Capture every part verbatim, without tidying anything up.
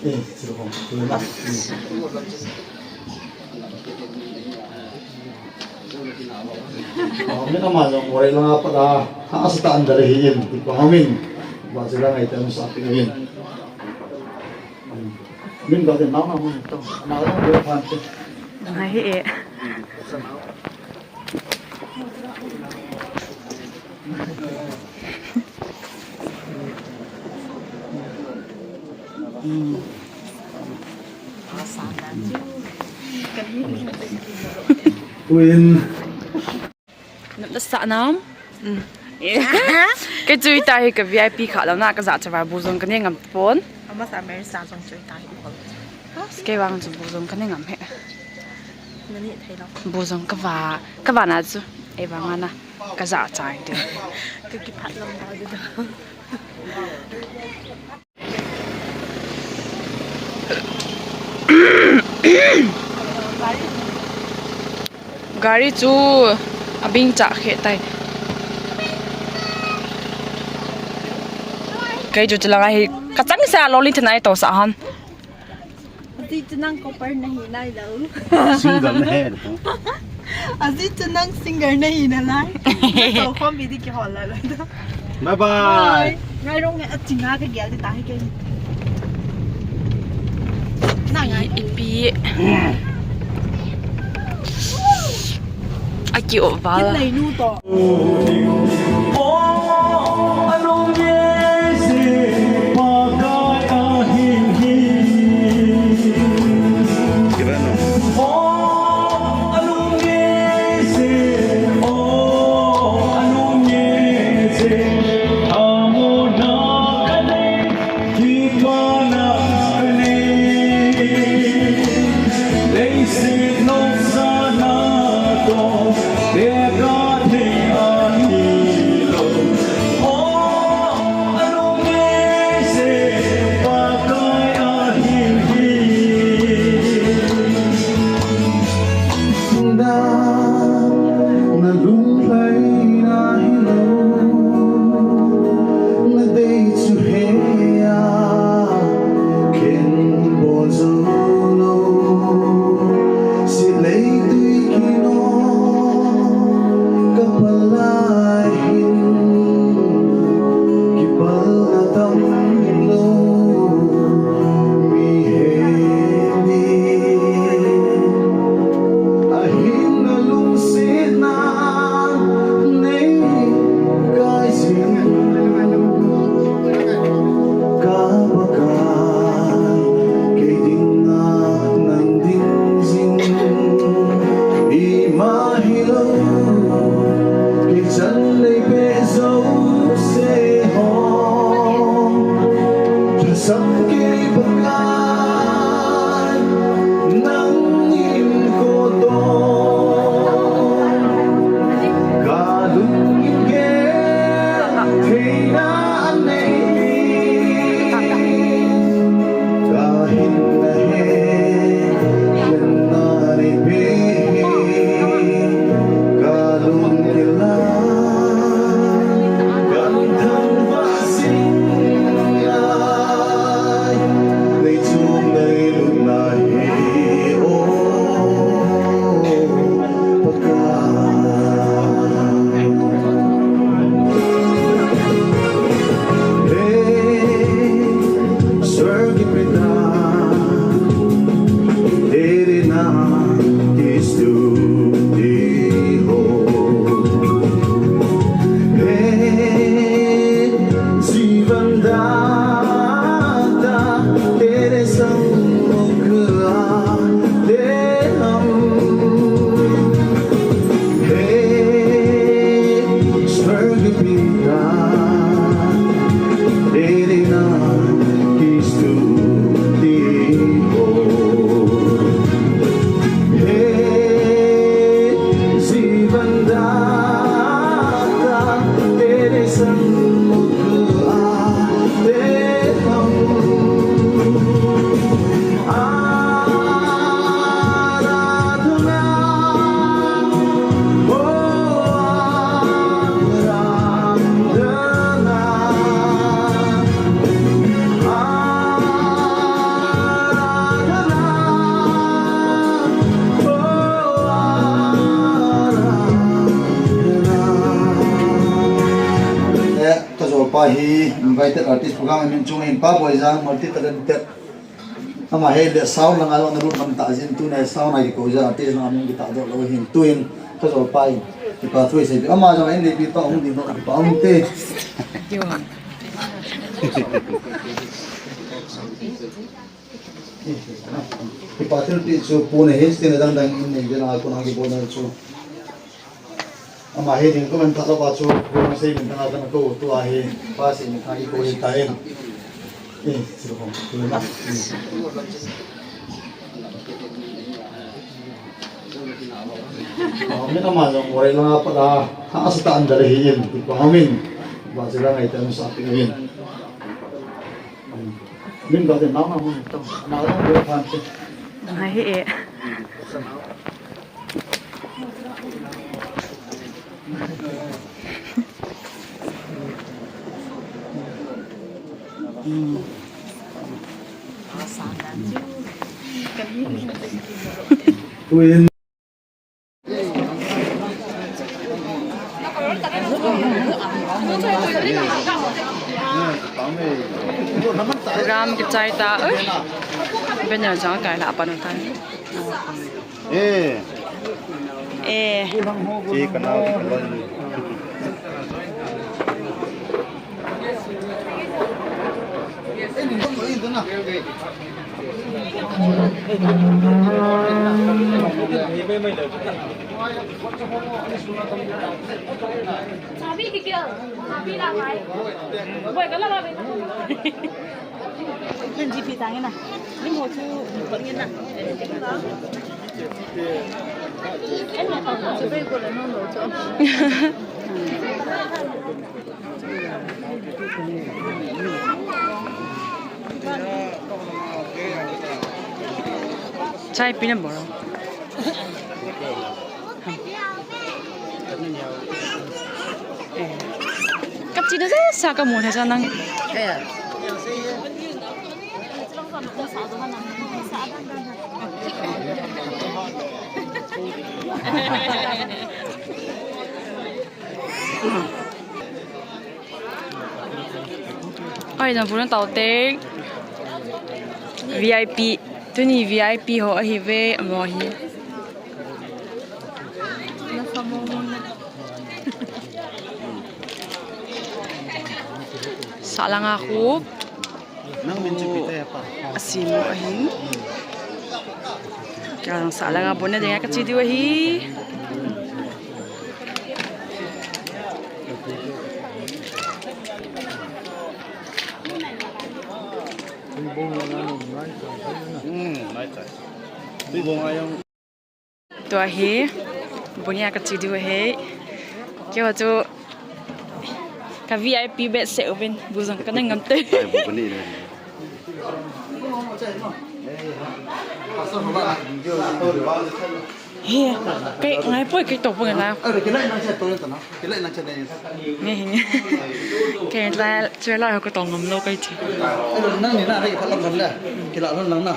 Amin ama jong morai langa pat a, asatah in dal ahi in, ti pa amin. Ba sila ngai tan sa pi amin. Min ba den nang nang mun tong, nang nang mun pan te. Ngai he e. Win. Nap da sa nam? Mm. Kei chu ita hi ka V I P kha lo na ka ja chawa bu jong ka ne ngam pon. Ama sa mer sa jong chu ita hi ko. Kei vang chu bu jong ka ne ngam he. Nani thei lo. Bu jong ka va, ka va na chu. Ei vang na ka ja chai de. Ka ki phat lo na de. Gari chu abing cha khe tai. Kei chu chalanga hi ka chang sa lo li thanai to sa han. Aji chu nang copper na hi nai lo. Single na he tu. Aji chu nang singer na hi na lai. To khom bi di ki hol la lo. Bye bye. Ngai rong nge a chinga ka gel di ta hi ke. Na ngai. Ipi. Aki o val. Kin lai nu to. Hi invited artist program min chung hin Pa Boijang, multi talented. Ama hi le sound langa jong ana lut man tah jeh in tuna sound a kikou jeh artist langa min kitah doh lou hin tuin ka jol pa in kipa thu sei. Ama jong in le pi pa hung ding lou kipa hung te. Kipa thilpeh chu pu na hin tin dang dang in nei jeh a kona kibol na chu. Ama hi ding comment thah lou a chu, pu na sei min thang a kana kou, tua hi, pa sei min thang a kikou hi ta in. Eh, sila kong, tu na. Amin ama jong, ore langa pat a, ha sa ta an dal hi in, kipa min. Ba sila ngai ta sa pi min. Min ba den nau na mun to. Na la bu phan te. Ngai hi e. Tuin. Program kichai ta, eh. Banner jong kai la pan tan. Eh. Eh. Che ka nau ka loi. Chabi ki kya? Chabi la ngai. Boi ka la la be. Len G P tang na. Lim ho chu, bang na. En na ta chu be ko la no no chu. Chai pina boro. Ka chi da sa ka mo tha sa nang. Ai, na pura tau te. V I P. Tuni V I P ho ahi ve, amo hi. Sah langa khu. Nang min chu pi te pa. Asimo ahin. Ka sah langa bon na dinga ka chi diu ahi. Hmm, nai tai. Tui bong ayong. Tua hi, bunia ka chi diu ahi. Keiho chu ka V I P bet se uvin, bu jong ka nang ngam te. Ai, bu ka ni le. He, kei ngai poi kei to poi na. Nge, nge. Kei la, che la ko to ngam lou kei chi. Nang ni na, kei pha lam lam le. Kei la lam lang na.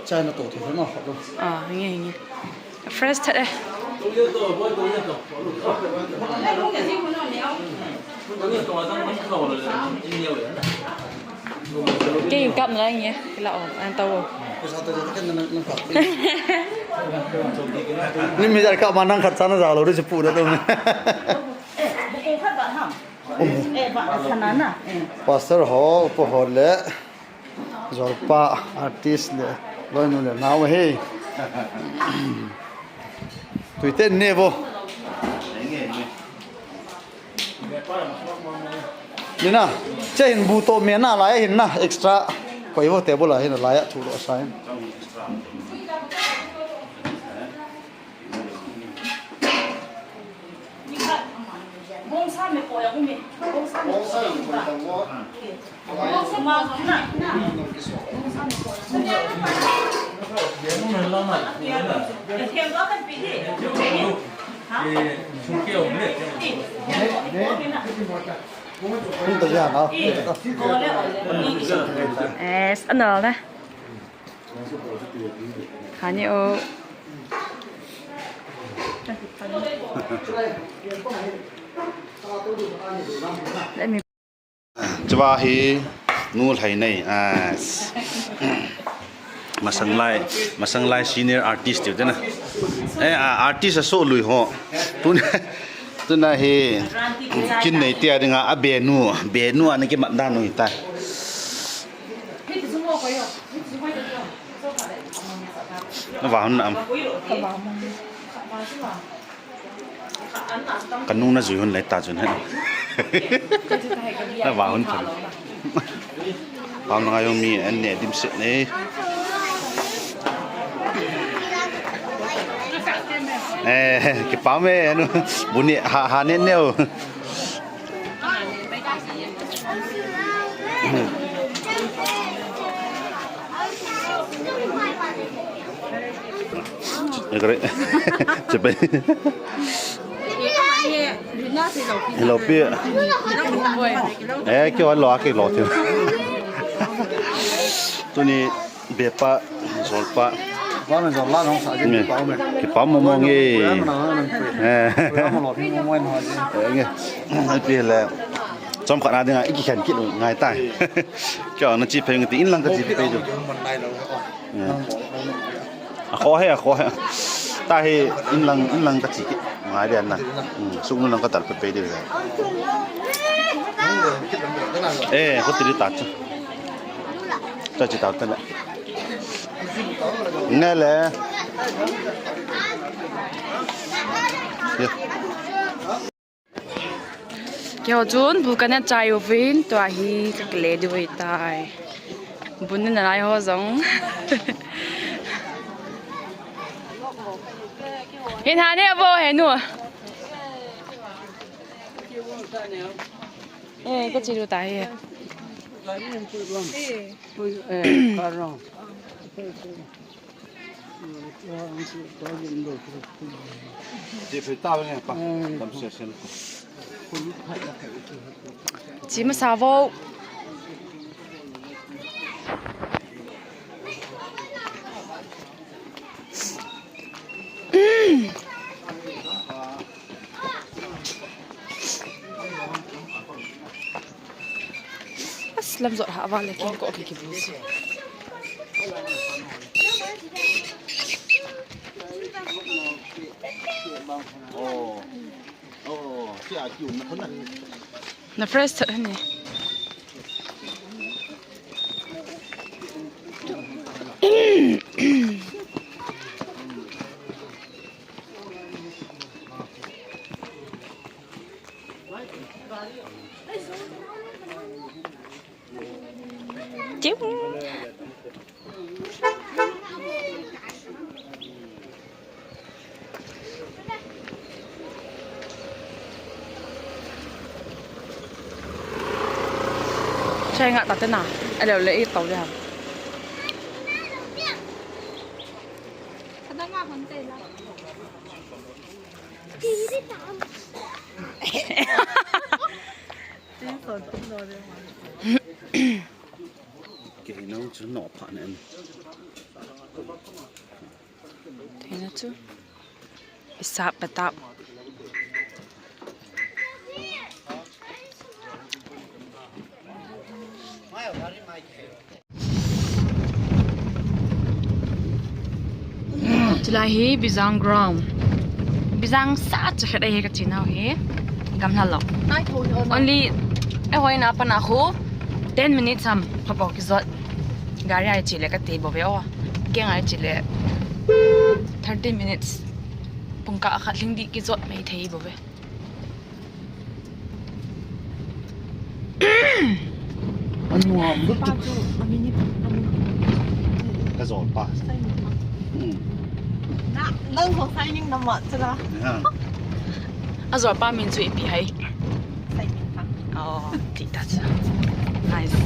Chai na to thei na khat lo. Ah, nge, nge. Fresh that eh. Kei kap na nge, kei la o, an ta o. Ni mi jar kap ma nang khat sa na ja lo ri si pu da to. Eh, bu ko khat ba ha. Eh, ba sa na na. Eh. Pastor ho, pu ho le. Jolpa artist le loinu le nao hi. Tuite ne vo. Nina, che hin bu to me na lai hin na extra. Koi vo table a hin lai a thu lo sign. Yes, ano na. Hani o. Let me. Pa hi nu lhai nei. Ah. Masanglai, masanglai senior artist tiu tena. Eh, ah, artist aso lui ho. Tuna, tuna hi kin nei tia dinga a benu, benu ana kimat dan u hitai. Na va hon na am. Ka nung na jui hon lai ta chun he. Na va hon pha. Pam na ngai mi an ne dim se ne. Eh, kipam e, anu. Bu ne, ha, ha ne ne o. Hello, pi. Eh, kyo lo, kyo lo, kyo. Tuni bepa, jolpa. Ba me jol la nong sa je, kipam mo mo nge. Eh. Pi le. Chom khat na dinga, iki khen kit ngai tai. Kyo na chi phei nge ti in lang ka chi phei du. A kho he, a kho he. Ta hi in lang, in lang ka chi kit ngai dia na. Suk nu lang ka tal pe pe de. Eh, ko ti ta chu. Ta chi ta ta le. Nge le. Keiho chun bu kana chai uvin, tua hi ka kile diu ahitai. Bu nena lai ho jong. Hin ha ne vo he nu. Eh, ka chi lu ta hi. Chi masa vo. As lam jot ha va le kin ko ki ki bus. Oh. Oh, si a kiu na khun na. Na fresh that ni. Ting. Chai nga ta te na. A leo le i tau de ha. Ka da nga hon te la. Tin son tum lo de ma. Kei nang chu no pha ne. Thei na chu. Isa patap. Chulai hi Bijang ground. Bijang sa cha khat ahi ka chinau hi. Gamla lo. Only, eh, hoi na pa na khu ten minutes ham phapo kijot. Gari ai chile ka te bo ve o. Keng ai chile thirty minutes. Pung ka khat ling di kijot mai thei bo ve. Anu am lutuk. Ka jol pa. Hmm. Na, nang jong signing na ma chula. Ha. A jol pa min chu ipi hai. Signing pa. Oh, ti ta cha. Nice.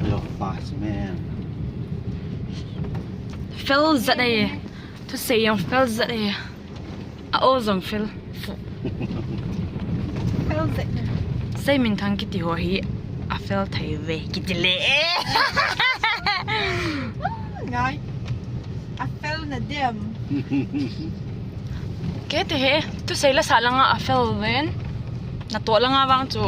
Jol pa chu man. Fel jat ai. Thusei jong fel jat e. A o jong fel. Fel jat e. Seiminthang kiti ho hi a fel thei ve kiti le. Ngai. A fel na dem. Kei te he, thusei la sa langa a fel ven. Natoh langa vang chu.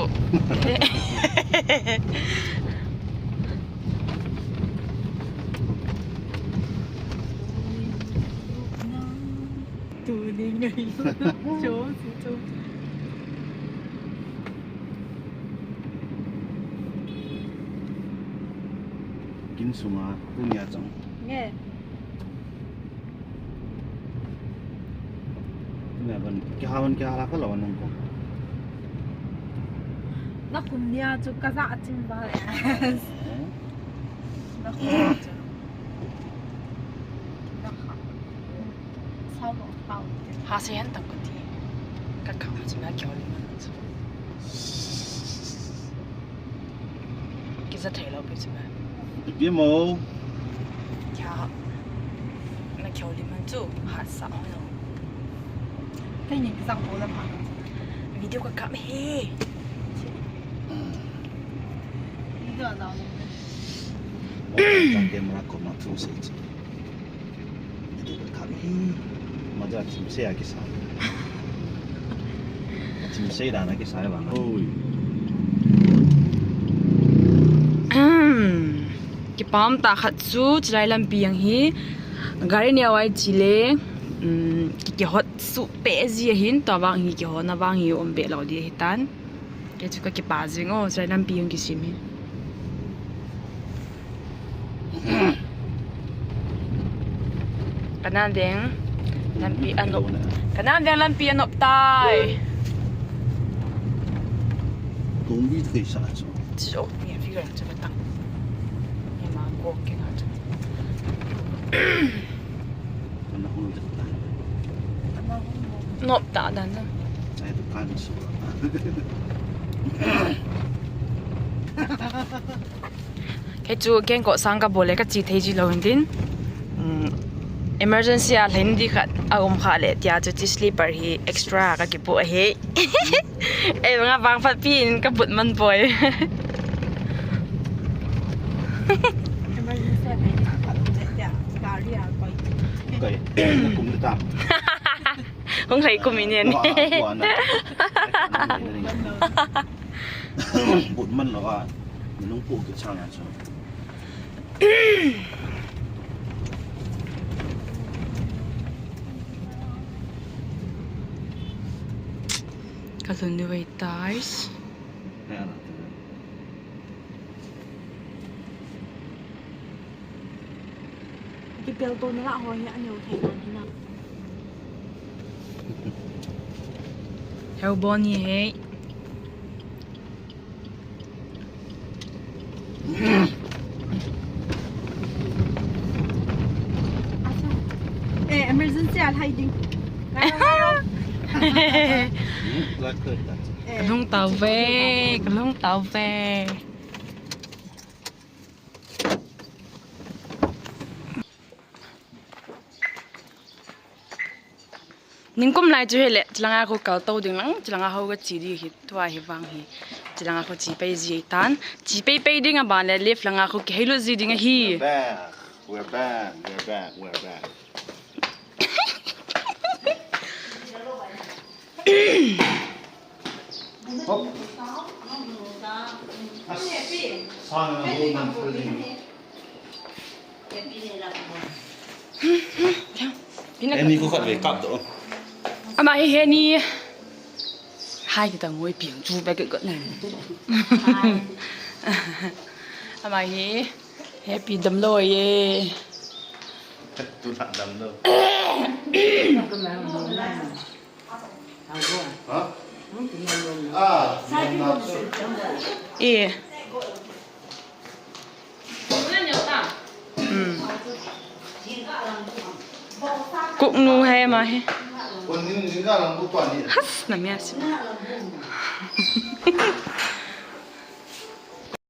Tuni ngai. Cho, cho. Kin sunga, tunia chang. Nge. Tunia ban, kiha ban, kiha la ka lo nang ko. Na khum nia chu ka za chim ba le. Eh? Na khum nia chu. Na kha. Sao lo pao. Ha se han tang ko ti. Ka kha ma chu na kyo le ma chu. Kisa thei lo pe chu ba. Ipi mo. Kya. Na kyo le ma chu. Ha sa lo. Kei ni kisa ko la ma. Video ka kap he. Video na lo. Camera ko ma thu se chi. Video ka kap he. Ma ja chim se a kisa. Chim se da na kisa ba na. Oi. Kipah ta khat chu chilai lampi ang hi. Gari ni awai chile. Um, ki, kihot su pe ji hin to vang hi kihona vang hi um be lo di hi tan. Kei chu ka kipah jing o, chai lampi hung kisim hi. Kanan veng lampi anop. Kanan veng lampi anop tai. Kong bi thei sa chu. Chu ok, mi fi rang chu ka tang. Ni ma ko ke na chu. Nop ta dan na. Kei chu kengkoh sang ka bol le ka chi thei ji lo hin tin. Um, emergency a lhen di khat a um kha le tia chu chi slipper hi extra ka kipu ahi. Ei, nga vang phat pi in ka put man poi. Kai, kum ta. Hung lei kum inen. Wa, wa na. Put man lo a. Nung pu ki chang a chu. Ka lhun ni wei tais. Kipel to na la ho hi a neo thei nan hi na. Heu bon ni hei. Eh, emergency a lhai ding. Ngai ro, ngai ro. Eh. Ka lhung tau ve, ka lhung tau ve. Ningkum lai chu hile, chilanga khu kal to ding lang, chilanga ho ka chi di hi, tua hi vang hi. Chilanga khu chi pei ji tan, chi pei pei ding a ban le, left langa khu kihei lut ji ding ahi. We're back, we're back, we're back, we're back. Hop. As, sana na ho man pwede. Heni ko khat ve kap to. Ama hi heni. Hai kita ngoi piang chu ba ke ko na. Ama hi happy damlo ye. Tu na damlo. Ha? Ah, na, na, na. Eh. Hmm. Kuknu hai ama hi. Has, na mia si.